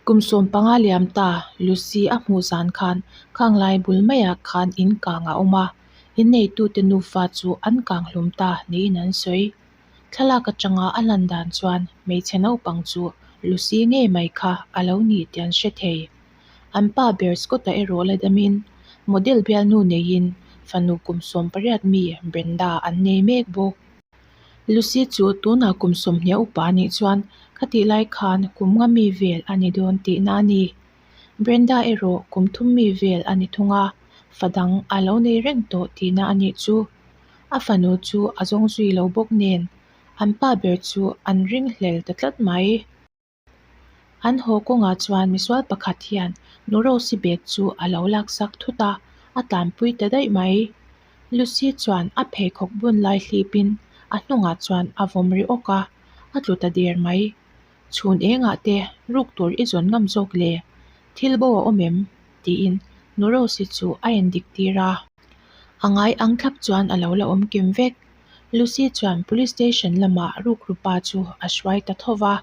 Kum 15 liam ta Lucy a hmuh zan khan khang lai bul maiah khan in kang a awm a, in neitute nufa chu an kang hlum ta niin an sawi. Thlalak atanga a lan dan chuan hmeichhe naupang chu Lucy ngei mai kha a lo ni tih an hre thei. An pa ber Scott-a erawh la damin model bialnu neiin fanu kum 18 mi Brenda an nei mek bawk. Lucy chu tunah kum 20 upa a nih chuan khatih lai khan kum nga mi vel a ni dawn tihna a ni. Brenda erawh kum thum mi vel a ni thung a, fa dang a lo nei reng tawh tihna a nih chu. A fanu chu a zawng zui lo bawk nen an pa ber chu an ringhlel ta tlat mai. An haw kawngah chuan misual pakhat hian nu Rose-i bag chu a lo laksak thut a, a tlanpui ta daih mai. Lucy chuan a pheikhawk bun lai hlipin a hnungah chuan a vawm ri awk a, a tlu ta der mai. Chhun engah te ruk tur i zawn ngam zawk le? Thil bo a awm em? tiin nu Rose-i chu a endik tir a. A ngai ang thlap chuan a lo la awm kim vek. Lucy chuan police station lamah rukru pa chu a hruai ta tho va.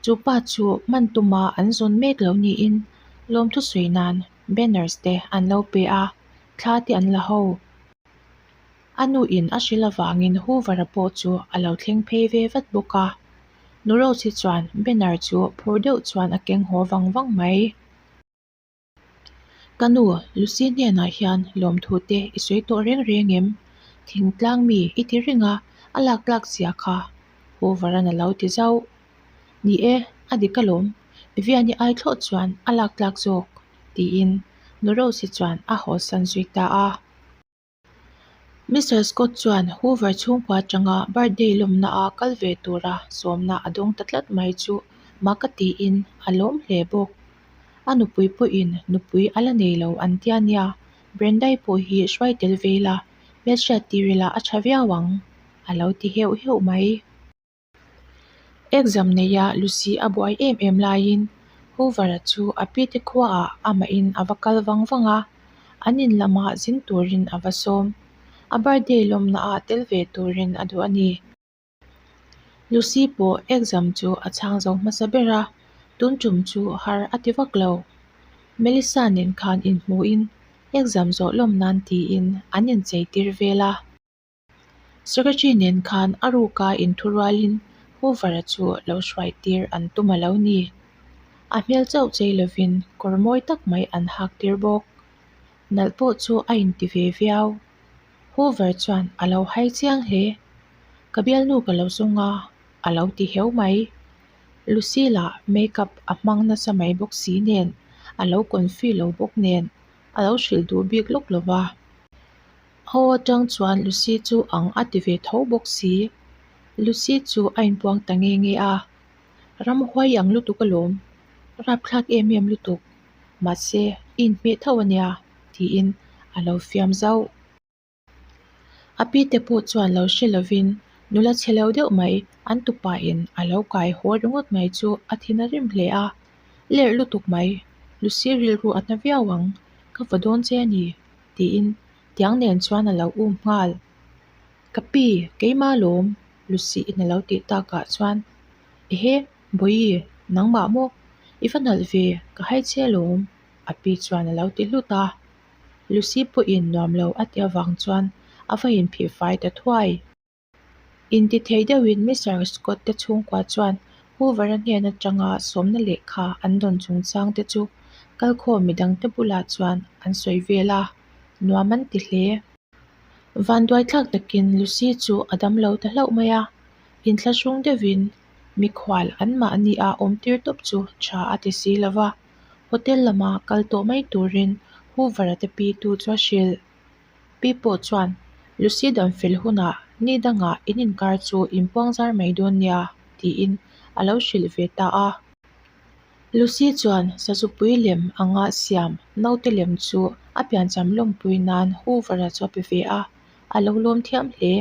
Chu pa chu man tuma an zawn mek lo niin lawmthu sawi nan banners te an lo pe a, thla te an la ho. A nu in a hrilh avangin Hoover-a pawh chu a lo thleng phei ve vat bawk a. Nu Rose-i chuan banner chu phur deuh chuan a keng haw vang vang mai. Ka nu, Lucy hnenah hian lawmthu te i sawi tawh reng reng em? Thingtlang mi i ti reng a, a lak tlak zia kha Hoover-a'n a lo ti zauh. Ni e, a dik alawm, Vivian-i ai thlawh chuan a lak tlak zawk, tiin nu Rose-i chuan a hawsan zui ta a. Mister Scott chuan Hoover chhungkua atanga birthday lawmna a kal ve tura sawmna a dawng ta tlat mai chu mak a tiin a lawm hle bawk. A nupui pawhin nupui a la nei lo an tia nia, Brendai pawh hi hruai tel ve ila, hmelhriat tir ila a tha viau ang, a lo ti heuh heuh mai. Exam neia Lucy a buai em em laiin Hoover-a chu a pite khuaah amahin a va kal vang vang a, an in lamah zin turin a va sawm. A birthday lawmnaah tel ve turin a duh a ni. Lucy pawh exam chu a chhang zo hmasa ber a, tun tum chu har a ti vak lo. Melissa nen khan inhmuhin exam zawh lawm nan tiin an inchei tir vel a. Secretary nen khan a ruka inthurualin Hoover-a chu lo hruai tir an tum a lo ni. A hmel chauh chei lovin kawr mawi tak mai an hak tir bawk. Nalh pawh chu a inti ve viau. Hoover chuan a lo hai chiang hle. Ka bialnu ka lo zawng a, a lo ti heu mai. Lucy lah make up a hmang nasa mai bawk si nen, a lo confi lo bawk nen, a lo hrilh duh bik lawk lo va. Aw atang chuan Lucy chu ang a ti ve tho bawk si. Lucy chu a inpuang ta nge nge a, Ramhuai ang lutuk alawm, rapthlak em em lutuk, mahse i inhmeh tho ania tiin a lo fiam zauh. A pi te pawh chuan lo hre lovin nula chhe lo deuh mai an tupain a lo kai haw ringawt mai chu a thin a rim hle a, Lerh lutuk mai, Lucy rilru a hna viau ang, ka vaw dawn che a ni. Tiin tiang nen chuan a lo um nghal. Ka pi, keimah lawm, Lucy-in a lo tih takah chuan, Ehe, Bawihi, nangmah maw? I va nalh ve, ka hai che alawm, a pi chuan a lo ti hlut a. Lucy pawhin nuam lo a ti avang chuan a va inphih fai ta thuai. Intithei deuhin Mister Scott te chhungkua chuan Hoover-a hnen atanga sawmna lehkha an dawn chungchang te chu kalkhawm midangte bulah chuan an sawi vel a, nuam an ti hle. Vanduaithlak takin Lucy chu a dam lo ta hlauh mai a, inthlahrung deuhin mikhual anmahni a awmtir tawp chu tha a ti si lo va, hotel lama kal tawh mai turin Hoover-a te pitu chu a hrilh. Pi pawh chuan, Lucy dan fel hunah ni dangah in inkar chu in puangzar mai dawn nia, tiin a lo hrilh ve ta a. Lucy chuan sazupui lem anga siam naute lem chu a piancham lawmpui nan Hoover-a chu a pe ve a, a lo lawm thiam hle.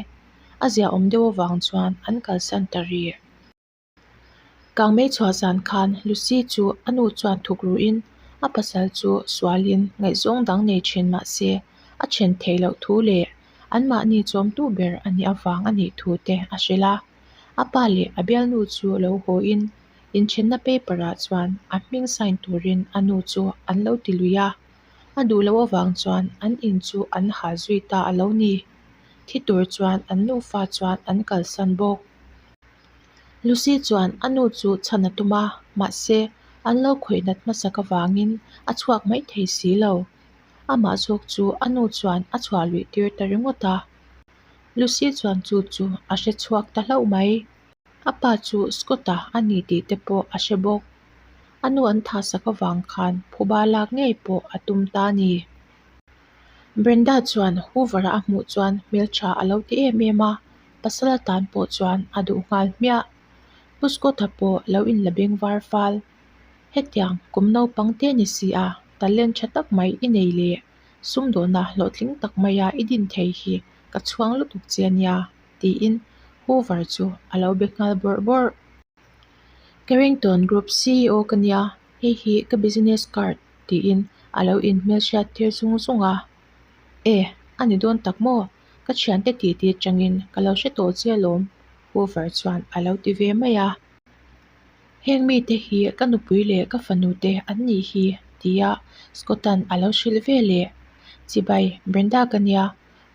A ziaawm deuh avang chuan an kalsan ta rih. Kangmei chhuah zan khan Lucy chu a nu chuan thuk ruhin a pasal chu sualin ngaihzawng dang nei thin mah se a then theih loh thu leh anmahni chawmtu ber a nih avang a nih thu te a hrilh a. A pa leh a bialnu chu lo hawiin Inthenna paper-ah chuan a hming sign turin a nu chu an lo ti lui a, a duh loh avang chuan an in chu an hal zui ta a lo ni. Thi tur chuan an nufa chuan an kalsan bawk. Lucy chuan a nu chu chhan a tum a, mahse an lo khawih nat hmasak avangin a chhuak mai thei si lo. Amah zawk chu a nu chuan a chhuah luih tir ta ringawt a. Lucy chuan chu chu a hre chhuak ta hlauh mai. A pa chu Scott-a a ni tih te pawh a hre bawk. A nu an thahsak avang khan phuba lak ngei pawh a tum ta a ni. Brenda chuan Hoover-a a hmuh chuan hmeltha a lo ti em em a, pasal atan pawh chuan a duh nghal hmiah. Pu Scott-a pawh lo inla beng var fal. Hetiang kum naupang te ni si a, talent tha tak mai i nei leh sumdawhna hlawhtling tak maia i din thei hi ka chhuang lutuk che a nia, tiin Hoover chu a lo be nghal bawrh bawrh. Carrington Group CEO ka nia, hei hi ka business card tiin a lo inhmelhriat tir zung zung a. E, a ni dawn tak maw? Ka thiante titi atangin ka lo hre tawh che alawm, Hoover chuan a lo ti ve mai a. Heng mite hi ka nupui leh ka fanu te an nih hi, tia Scott-a'n a lo hrilh ve leh. Chibai, Brenda ka nia,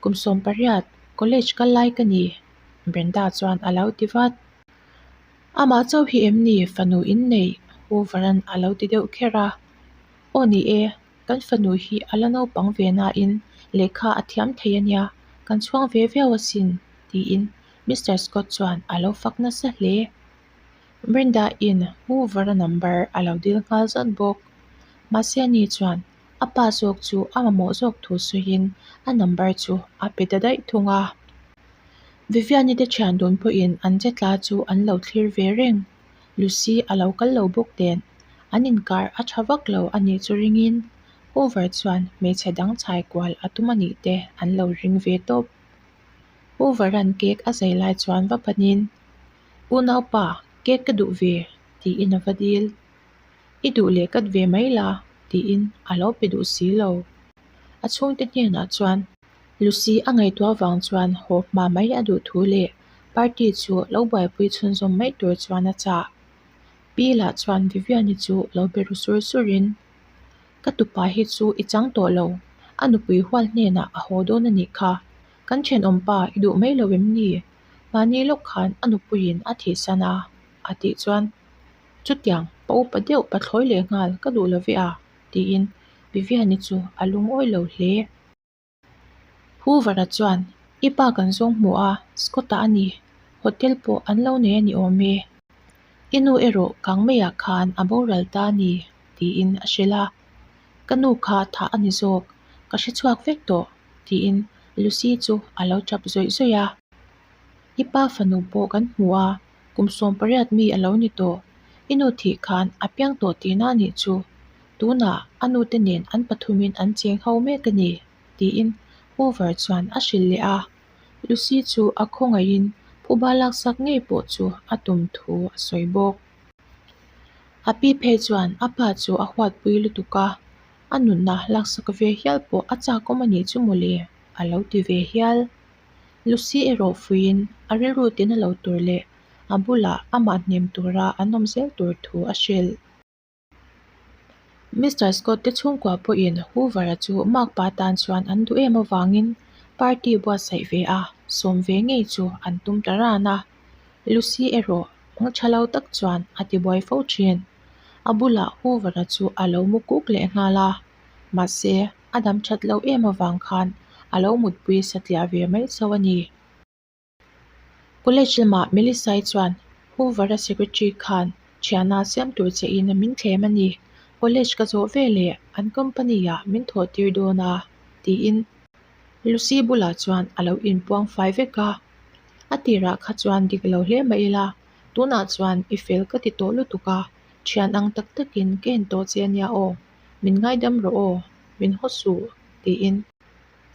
kum 18, college kal lai ka ni, Brenda chuan a lo ti vat. Amah chauh hi em ni fanu in neih? Hoover-a'n a lo ti deuh kher a. Aw ni e, kan fanu hi a la naupang ve nain lehkha a thiam thei a nia, kan chhuang ve viau asin, tiin Mister Scott chuan a lo fak nasa hle. Brenda-in Hoover-a number a lo dil nghal zat bawk. Mahse ani chuan a pa zawk chu a mamawh zawk thu sawiin a number chu a pe ta daih thung a. Viviani te thian dun pawhin an che tla chu an lo thlir ve reng. Lucy a lo kal lo bawk nen an inkar a tha vak lo a nih chu ringin Hoover chuan hmeichhe dang chhai kual a tum a nih te an lo ring ve tawp. Hoover-a'n cake a zai lai chuan va panin, Unaupa, cake ka duh ve, tiin a va dil. I duh leh kat ve mai la, tiin a lo pe duh si lo. A chhungte hnenah chuan Lucy a ngaihtuah vang chuan haw hma mai a duh thu leh party chu lo buaipui chhunzawm mai tur chuan a chah. Pi lah chuan Viviani chu lo be ru sur surin, Ka tupa hi chu i chang tawh lo, a nupui hual hnenah a haw dawn a nih kha. Kan thenawmpa i duh mai lo em ni? Mahni lawk khan a nupuiin a thihsan a, a tih chuan, Chutiang, pa upa deuh pathlawi leh nghal ka duh lo ve a, tiin Viviani chu a lungawi lo hle. Hoover-a chuan, I pa kan zawng hmu a, Scott-a a ni. Hotel pawh an lo nei a ni awm e. I nu erawh kang maiah khan a boral ta a ni, tiin a hrilh a. Ka nu kha thah a ni zawk, ka hre chhuak vek tawh, tiin Lucy chu a lo tap zawih zawih a. I pa fanu pawh kan hmu a, kum 18 mi a lo ni tawh. I nu thih khan a piang tawh tihna a nih chu. Tunah a nute nen an pathumin an cheng ho mek a ni, tiin Hoover chuan a hrilh leh a. Lucy chu a khawngaihin phuba laksak ngei pawh chu a tum thu a sawi bawk. A pi phei chuan a pa chu a huatpui lutuk a, a nunna laksak ve hial pawh a chakawm a nih chu mawle, a lo ti ve hial. Lucy erawh fuiin a rilru tina lo tur leh a bulah amah hnem tura an awm zel tur thu a hrilh. Mister Scott te chhungkua pawhin Hoover-a chu makpa tan chuan an duh em avangin party buatsaih ve a, sawm ve ngei chu an tum ta ran a. Lucy erawh hmang tha lo tak chuan a tibuai fo thin. A bulah Hoover-a chu a lo mu kuk leh nghal a, mahse a dam that lo em avang khan a lo mutpui satliah ve mai chauh a ni. College lamah Melissa-i chuan Hoover-a secretary khan thiana siam tur che in min thlem a ni, college ka zawh ve leh an company-ah min thawh tir dawn a, tiin Lucy bulah chuan a lo inpuang fai vek a. A tirah kha chuan dik lo hle mah ila, tunah chuan i fel ka ti tawh lutuk a, thian ang tak takin ka en tawh che a nia aw, min ngaidam rawh aw, min haw suh, tiin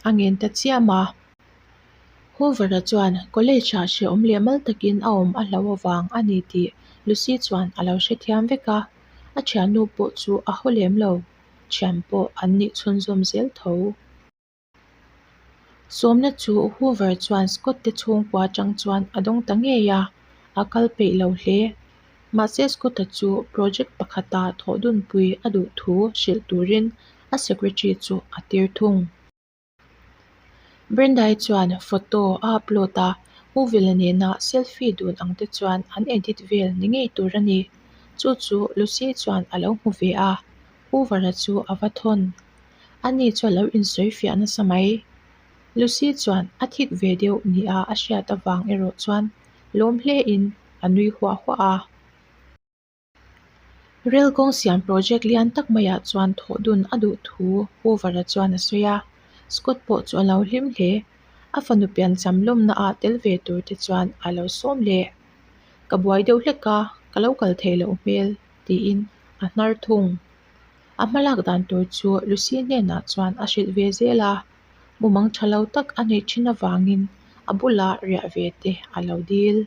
a ngen ta chiam a. Hoover-a chuan college-ah hrehawm leh mal takin a awm a hlauh avang a ni tih Lucy chuan a lo hrethiam vek a, a thiannu pawh chu a haw lem lo, thian pawh an nih chhunzawm zel tho. Sawmna chu Hoover chuan Scott te chhungkua atang chuan a dawng ta ngei a, a kal peih lo hle. Mahse Scott-a chu project pakhata thawh dunpui a duh thu hrilh turin a secretary chu a tir thung. Brenda-i chuan photo a upload a, Uvela nena selfie dun ang te chuan an edit vel ni ngei tur a ni. Chu chu Lucy chuan a lo hmu ve a, Hoover-a chu a va thawn. Ani chu a lo insawi fiah nasa mai. Lucy chuan a thik ve deuh nia a hriat avang erawh chuan lawm hlein a nui huah huah a. Rel kawng siam project lian tak maiah chuan thawh dun a duh thu Hoover-a chuan a sawi a, Scott pawh chu a lo hlim hle. A fanu piancham lawmna ah tel ve tur te chuan a lo sawm leh. Ka buai deuh hlek a, ka lo kal theih loh hmel, tiin a hnar thung. A hmalak dan tur chu Lucy hnenah chuan a hrilh ve zel a, mumang tha lo tak a neih thin avangin a bulah riah ve te a lo dil.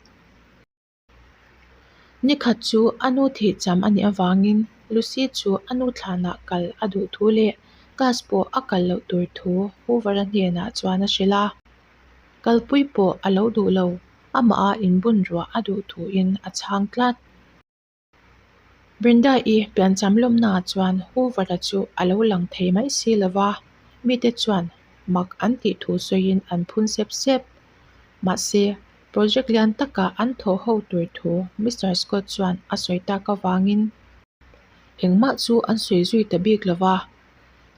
Nikhat chu a nu thihcham a nih avangin Lucy chu a nu thlanah kal a duh thu leh class pawh a kal loh tur thu Hoover-a hnenah chuan a hrilh a. Kalpui pawh a lo duh lo, amah a inbun ruah a duh thuin a chhang tlat. Brenda-i piancham lawmnaah chuan Hoover-a chu a lo lang thei mai si lo va, mite chuan mak an tih thu sawiin an phun sep sep. Mahse, project lian taka an thawh ho tur thu Mister Scott chuan a sawi tak avangin engmah chu an sawi zui ta bik lo va.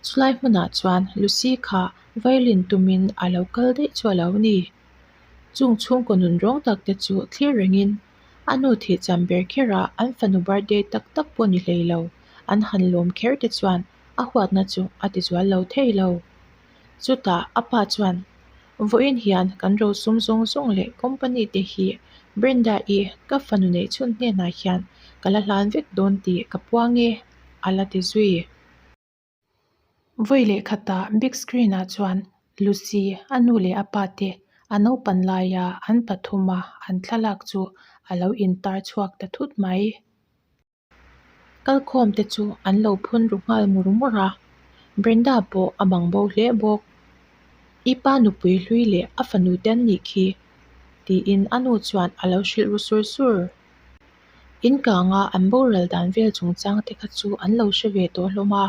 Chulai hmunah chuan Lucy kha violin tumin a lo kal daih chu a lo ni. Chung chhungkaw nun rawng tak te chu thlir rengin A nu thihcham ber kherah an fanu birthday tak tak pawh ni hlei lo, an han lawm kher te chuan a huatna chu a tizual lo thei lo. Chutah a pa chuan, Vawiin hian kan rosum zawng zawng leh company te hi Brenda-i ka fanu neihchhun hnenah hian ka la hlan vek dawn tih ka puang e, a la ti zui. Vawi leh khatah big screen ah chuan Lucy a nu leh a pa te a naupan laia an pathuma an thlalak chu a lo intar chhuak ta thut mai. Kalkhawm te chu an lo phun ru nghal mur mur a, Brenda pawh a bang bo hle bawk. I pa nupui hlui leh a fanu te an nih khi tiin a nu chuan a lo hrilh ru sur sur. In kanga an boral dan vel chungchang te kha chu an lo hre ve tawh hlawm a,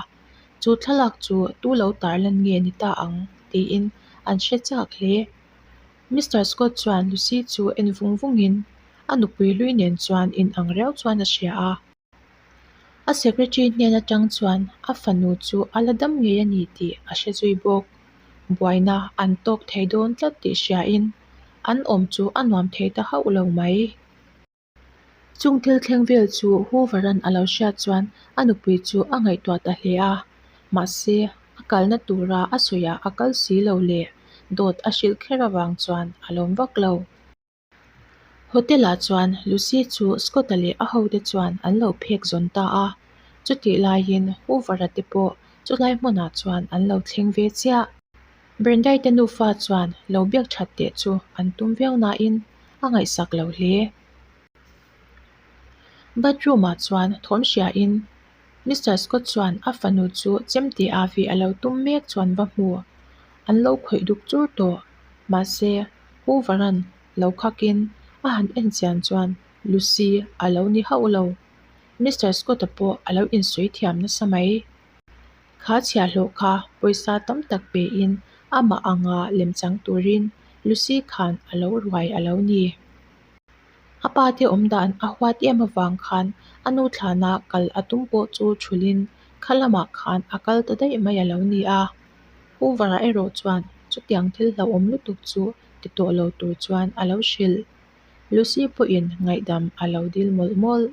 chu thlalak chu tu lo tarlan nge ni ta ang tiin an hre chak hle. Mister Scott chuan Lucy chu en vung vungin a nupui hlui nen chuan in ang riau chuan a hria a. A secretary hnen atang chuan a fanu chu a la dam ngei a ni tih a hre zui bawk. Buaina an tawk thei dawn tlat tih hriain an awm chu a nuam thei ta hauh lo mai. Chung thil thleng vel chu Hoover-a'n a lo hriat chuan a nupui chu a ngaihtuah ta hle a, mahse a kalna tura a sawiah a kal si lo leh dawt a hrilh kher avang chuan a lawm vak lo. Hotel-ah chuan Lucy chu Scott-a leh a hote chuan an lo phek zawn ta a, chutih laiin Hoover-a te pawh chulai hmunah chuan an lo thleng ve chiah. Brenda-i te nufa chuan lo biak that teh chu an tum viau nain a ngaihsak lo hle. Bathroom-ah chuan thawm hriain Mister Scott chuan a fanu chu chemte a vih a lo tum mek chuan va hmu. An lo khawih duk chur tawh. Mahse, Hoover-a'n lo khakin a han en chian chuan Lucy a lo ni hauh lo. Mister Scott-a pawh a lo insawi thiam nasa mai. Kha chhiahhlawh kha pawisa tam tak pein amah anga lemchang turin Lucy khan a lo ruai a lo ni. A pa te awm dan a huat em avang khan a nu thlana kal a tum pawh chu thulhin kha lamah khan a kal ta daih mai a lo ni a. Hoover-a erawh chuan chutiang thil hlauhawm lutuk chu ti tawh lo tur chuan a lo hrilh. Lucy pawhin ngaihdam a lo dil mawlh mawlh.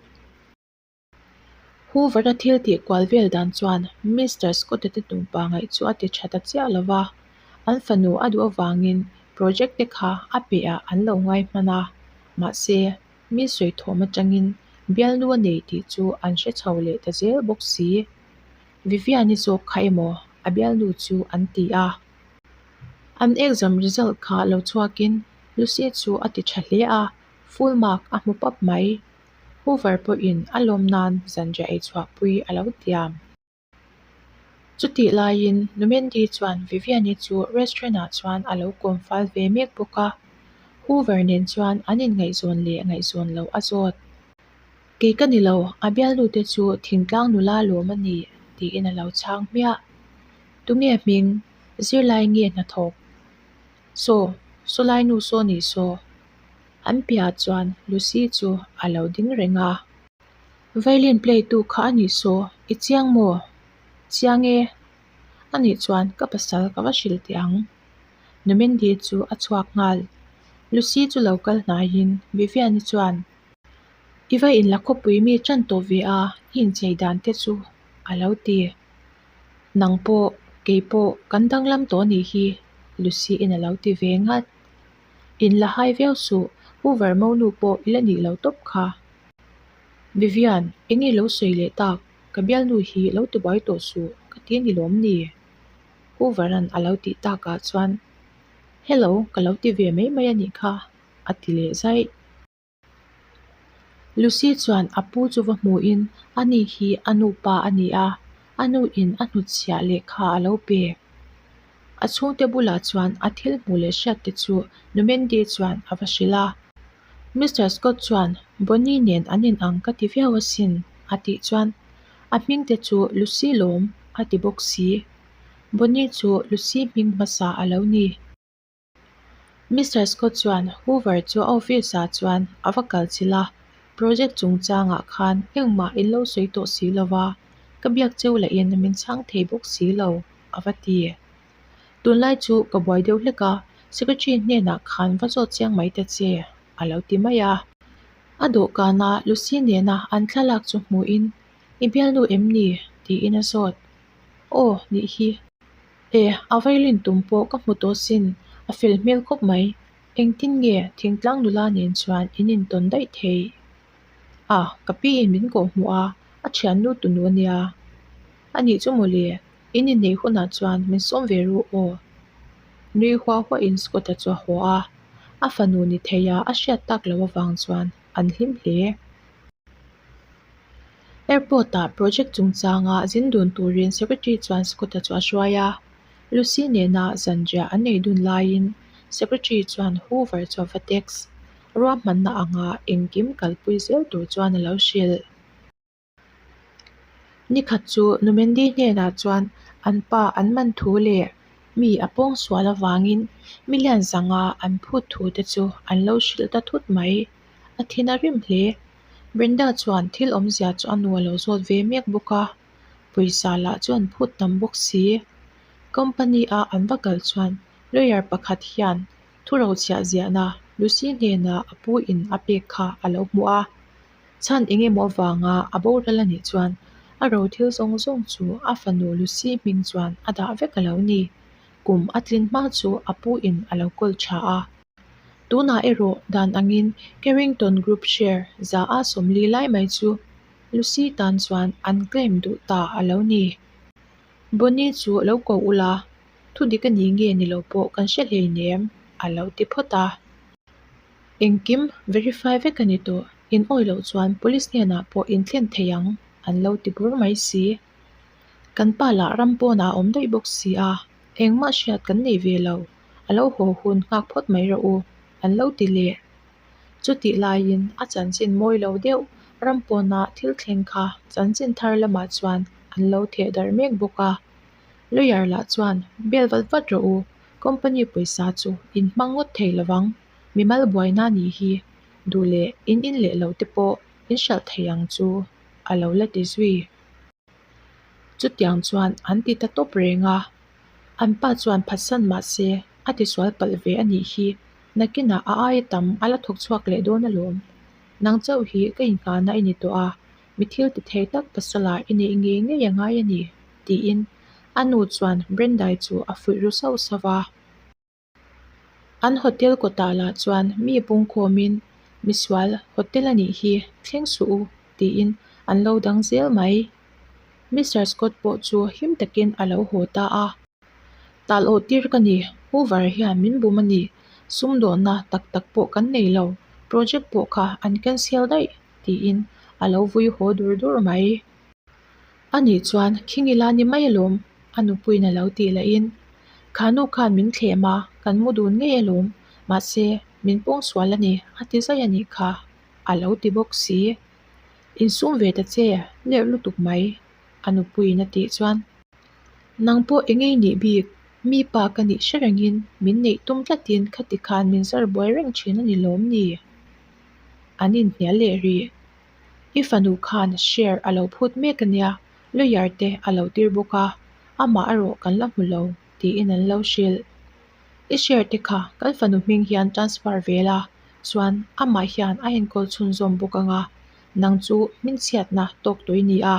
Hoover-a thil tih kual vel dan chuan Mister Scott-a te nupa ngaih chu a ti tha ta chiah lo va, an fanu a duh avangin project te kha a pehah an lo ngai hman a, mahse mi sawi thawm atangin bialnu a nei tih chu an hre chho leh ta zel bawk si. Vivian-i zawk kha emaw a bialnu chu an ti a. An exam result kha lo chhuakin Lucy chu a ti tha hle a, full mark a hmu pap mai. Hoover pawhin a lawm nan zanriah ei chhuahpui a lo tiam. Chutih laiin Numendi chuan Vivian-i chu restaurant-ah chuan a lo kawm fal ve mek bawk a, Hoover nen chuan an inngaihzawn leh ngaihzawn loh a zawt. Kei ka ni lo, a bialnu te chu thingtlang nula lawm a nih, tiin a lo chhang hmiah. Tunge hming? Zirlai nge hnathawk? Saw, sawlai nu saw nih saw. An piahah chuan Lucy chu a lo ding reng a. Violin play tu kha a nih saw, i chiang maw? Chiang e. A nih chuan ka pasal ka va hrilh teh ang. Numendi chu a chhuak nghal. Lucy chu lo kal hnaiin Vivian-i chuan, I va inla khawpui mi tan tawh ve a, i inchei dan te chu a lo ti. Nang pawh, kei pawh kan danglam tawh a nih hi, Lucy-in a lo ti ve ngat. Inla hai viau suh, Hoover monu pawh i la nih lo tawp kha. Vivian, eng nge lo sawi leh tak? Ka bialnu hi lo tibuai tawh suh, ka ti a ni lawm ni? Hoover-a'n a lo tih takah chuan, Hello, ka lo ti ve mai mai a nih kha, a ti leh zaih. Lucy chuan a pu chu va hmuhin ani hi a nupa a ni a, a nuin a hnutchhiah lehkha a lo pe. A chhungte bulah chuan a thil hmuh leh hriat te chu Numendi chuan a va hrilh a. Mister Scott chuan Bonnie nen an inang ka ti viau asin a tih chuan a hming te chu Lucy lawm a ti bawk si. Bonnie chu Lucy hming hmasa a lo ni. Mister Scott chuan Hoover chu a office ah chuan a va kal chilh a, project chungchangah khan engmah in lo sawi tawh si lo va, ka biak cheu lahin min chhang thei bawk si lo, a va ti. Tunlai chu ka buai deuh hlek a, secretary hnenah khan va zawt chiang mai ta che, a lo ti mai a. A dawhkana Lucy nena an thlalak chu hmuhin, I bialnu em ni? tiin a zawt. Aw, nih hi. E, a violin tum pawh ka hmu tawh sin, a fel hmel khawp mai. Engtin nge thingtlang nula nen chuan in intawn daih thei? A, ka pi in min kawh hmuh a, a thiannu tunu a nia. A nih chu mawle, in inneih hunah chuan min sawm ve ru aw. Nui hua huahin Scott-a chu a haw a, a fanu ni theia a hriat tak loh avang chuan an hlim hle. Airport-ah project chungchanga zin dun turin Secretary chuan Scott-a chu a hruai a. Lucy nena zanriah an ei dun laiin Secretary chuan Hoover chu a va text. Ruahmanna anga engkim kalpui zel tur chuan a lo hrilh. Nikhat chu Numendi hnenah chuan an pa an man thu leh mi a pawng sual avangin million zanga an phut thu te chu an lo hrilh ta thut mai. A thin a rim hle. Brenda chuan thil awmzia chu a nu a lo zawt ve mek bawk a, pawisa lah chu an phut tam bawk si. Company a an va kal chuan lawyer pakhat hian thu rochhiah ziahna Lucy hnenah a pu in a pek kha a lo hmu a. Chhan eng emaw avanga a boral a nih chuan a ro thil zawng zawng chu a fanu Lucy hming chuan a dah vek a lo ni. Kum a tlin hma chu a pu in a lo kawl tha a. Tunah erawh dan angin Carrington Group share za a 40 lai mai chu Lucy tan chuan an claim duh ta a lo ni. Bonnie chu lo ko ula, thu dik a ni nge ni lo pawh kan hre hleinem a lo ti phawt a. Engkim verify vek a ni tawh, in awi loh chuan police hnenah pawh in thlen thei ang an lo ti bur mai si. Kan pa lah ram pawnah a awm daih bawk si a, engmah hriat kan nei ve lo. A lo haw hun nghak phawt mai rawh u, an lo ti leh. Chutih laiin a chanchin mawi lo deuh ram pawna thil thleng kha chanchin thar lamah chuan an lo theh darh mek bawk a. Lawyer lah chuan bel vat vat rawh u, company pawisa chu in hmang ngawt thei lovang, mimal buaina nih hi duh leh in in leh lo te pawh in hralh thei ang chu a lo la ti zui. Chutiang chuan an ti ta tawp reng a, an pa chuan phatsan mah se a tisual palh ve a nih hi, nakinah a aia tam a la thawk chhuak leh dawn alawm. Nang chauh hi ka inngahna i ni tawh a, mi thil ti thei tak pasala i neih ngei ngei a ngai a ni, tiin a nu chuan Brendai chu a fuih ru sauh sauh a. An hotel kawtah lah chuan mi pungkhawmin misual hotel a nih hi thleng suh u tiin an lo dang zel mai. Mister Scott pawh chu him takin a lo haw ta a. Tal awh tir ka ni, Hoover hian min bum a ni. Sumdawnna tak tak pawh kan nei lo, project pawh kha an cancel daih tiin a lo vui haw dur dur mai. A nih chuan khing ila ni mai alawm, a nupuiin a lo tih lahin, Kha nu khan min thlem a, kan mu dun ngei alawm, mahse, min pawngsual a ni, a ti zai a nih kha, a lo ti bawk si. Insum ve ta che, lerh lutuk mai, a nupuiin a tih chuan. Nang pawh eng ei nih bik, mi pa ka nih hre rengin min neih tum tlatin khati khan min zar buai reng thin a ni lawm ni? An inhnial leh rih. I fanu khan share a lo phut mek a nia, lawyer te a lo tir bawk a, amah erawh kan la hmu lo, tiin an lo hrilh. I share te kha kan fanu hming hian transfer ve la, chuan amah hian a enkawl chhunzawm bawk ang a, nang chu hmingchhiatna tawk tawh i ni a,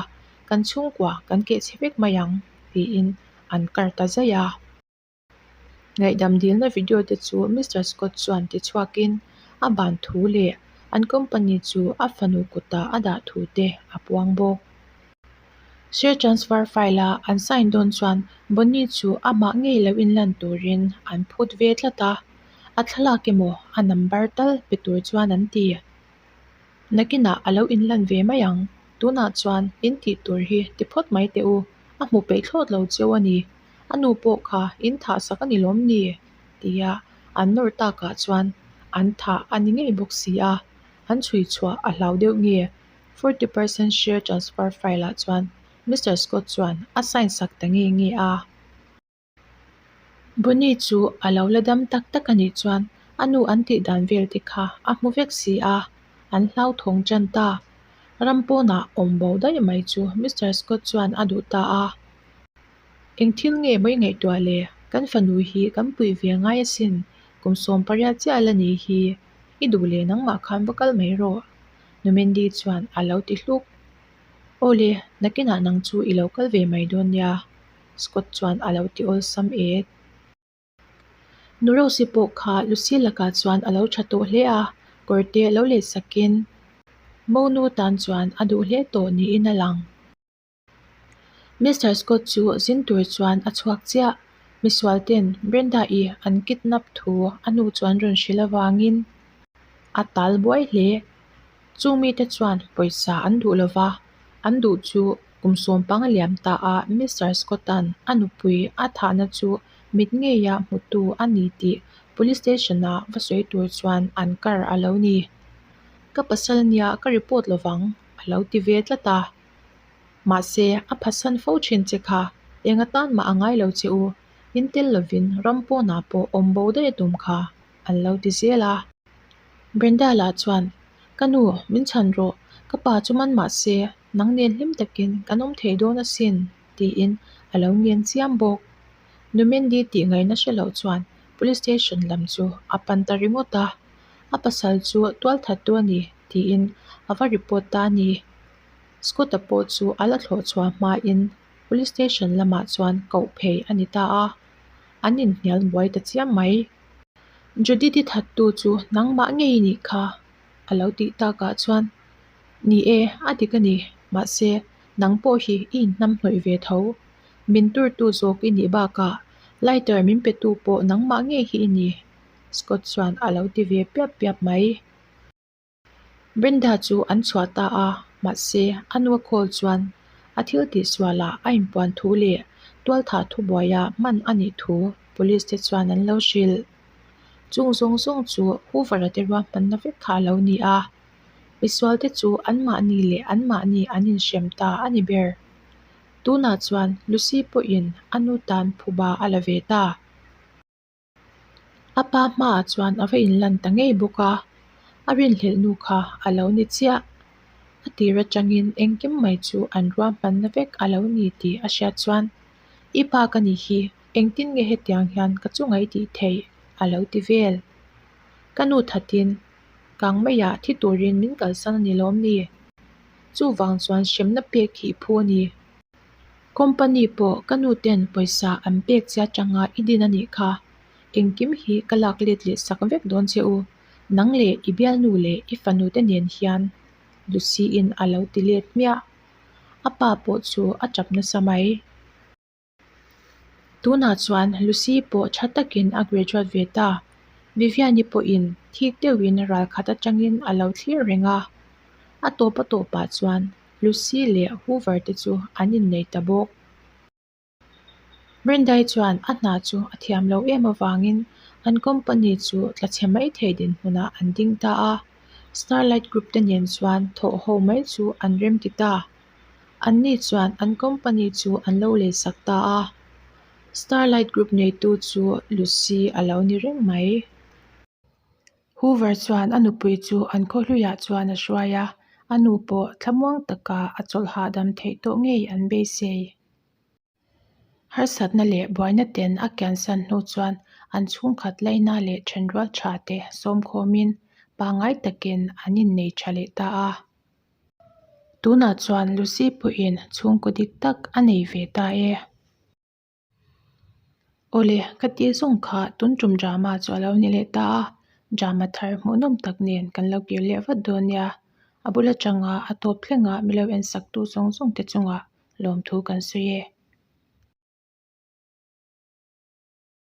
kan chhungkua kan kehchhe vek mai ang, tiin an kar ta zaih a. Ngaihdam dilna video te chu Mister Scott chuan ti chhuakin a ban thu leh an company chu a fanu kutah a dah thu te a puang bawk. Share transfer file a an sign dawn chuan Bonnie chu amah ngei lo inlan turin an phut ve tlat a, a thlalak emaw a number tal pe tur chuan an ti. Nakinah a lo inlan ve mai ang, tunah chuan in tih tur hi ti phawt mai teh u, a hmu peih thlawt lo cheu a ni. A nu pawh kha in thah sak a ni lawm ni? tia an nawr takah chuan an thah a ni ngei bawk si a, an chhui chhuah a hlau deuh nge? 40 percent share transfer file ah chuan Mister Scott chuan a sign sak ta nge nge a. Bonnie chu a lo la dam tak tak a nih chuan a nu an tih dan vel te kha a hmu vek si a, an hlauthawng tan ta. Ram pawnah awm bo daih mai chu Mister Scott chuan a duh ta a. Eng thil nge maw i ngaihtuah le? Kan fanu hi kan puih ve ngai asin, kum 18 chiah la ni hi. I duh leh nangmah khan va kal mai rawh. Nu Mandy chuan a lo ti hluk. Aw le, nakinah nang chu i lo kal ve mai dawn nia, Scott chuan a lo ti awlsam et. Nu Rose pawh kha Lucy lakah chuan a lo tha tawh hle a, kawrte lo let sakin Monu tan chuan a duh hle tawh niin a lang. Mister Scott chu zin tur chuan a chhuak chiah. Misual ten Brenda-i an kidnap thu a nu chuan rawn hrilh avangin a tal buai hle. Chung mite chuan pawisa an duh lova, an duh chu kum 15 liam ta a Mister Scott-a'n a nupui a thahna chu mit ngeia hmutu a ni tih Police Station-a va sawi tur chuan an kar a lo ni. Ka pasal nia ka report lovang a lo ti ve tlat a. Mahse, a phatsan fo thin che kha, eng atan mah a ngai lo che u, in tel lovin ram pawnah pawh awm bo daih a tum kha, an lo ti zel a. Brenda lah chuan, Ka nu, min chhan rawh, ka pa chu man mah se, nang nen hlim takin kan awm thei dawn asin, tiin a lo ngen chiam bawk. Nu Mandy tih ngaihna hre loh chuan Police Station lam chu a pan ta ringawt a, a pasal chu tualthattu a ni tiin a va report ta a ni. Scott-a pawh chu a la thlawh chhuah hmain Police Station lamah chuan koh phei a ni ta a, an inhnial buai ta chiam mai. Judith-i thattu chu nangmah ngei i nih kha a lo tih takah chuan, Ni e, a dik a ni, mahse nang pawh hi i inhnamhnawih ve tho. Min turtu zawk i nih bakah lighter min petu pawh nangmah ngei hi i ni, Scott chuan a lo ti ve piap piap mai. Brenda chu an chhuah ta a, mahse a nu a call chuan a thil tihsualah a inpuan thu leh tualthah thubuaia hman a nih thu police te chuan an lo hrilh. Chung zawng zawng chu Hoover-a te ruahmanna vek kha a lo ni a, misual te chu anmahni leh anmahni an inhrem ta a ni ber. Tunah chuan Lucy pawhin a nu tan phuba a la ve ta. A pa hmaah chuan a va inlan ta ngei bawk a, a rinhlelh nu kha a lo ni chiah. A tir atangin engkim mai chu an ruahmanna vek a lo ni tih a hriat chuan, I pa ka nih hi, engtin nge hetiang hian ka chunga i tih theih? a lo ti vel. Ka nu thatin, Kang maiah thi turin min kalsan a ni lawm ni? Chuvang chuan hremna pek hi i phu a ni. Company pawh ka nu ten pawisa an pek che atanga i din a nih kha. Engkim hi ka lak let leh sak vek dawn che u. Nang leh i bialnu leh i fanu te nen hian Lucy-in a lo ti let hmiah. A pa pawh chu a tap nasa mai. Tunah chuan Lucy pawh tha takin a graduate ve ta. Viviani pawhin thik deuhin ralkhat atangin a lo thlir reng a. A tawp a tawpah chuan Lucy leh Hoover te chu an innei ta bawk. Brendai chuan a hna chu a thiam lo em avangin an company chu tla chhe mai thei dinhmunah an ding ta a. Starlight Group te nen chuan thawh ho mai chu an remti ta. Anni chuan an company chu an lo leisak ta a. Starlight Group neitu chu Lucy a lo ni reng mai. Hoover chuan a nupui chu an khaw hluiah chuan a hruai a, a nu pawh thlamuang taka a chawlh hahdam theih tawh ngei an beisei. Harsatna leh buaina ten a kiansan hnu chuan an chhungkhat laina leh thenrual tha te sawmkhawmin pangngai takin an innei tha leh ta a. Tunah chuan Lucy pawhin chhungkaw dik tak a nei ve ta e. Awle, ka tih zawng kha tun tum drama chu a lo ni leh ta a, drama thar hmuhnawm tak nen kan lo kir leh vat dawn nia. A bul atanga a tawp thlengah milo en saktu zawng zawng te chungah lawmthu kan sawi e.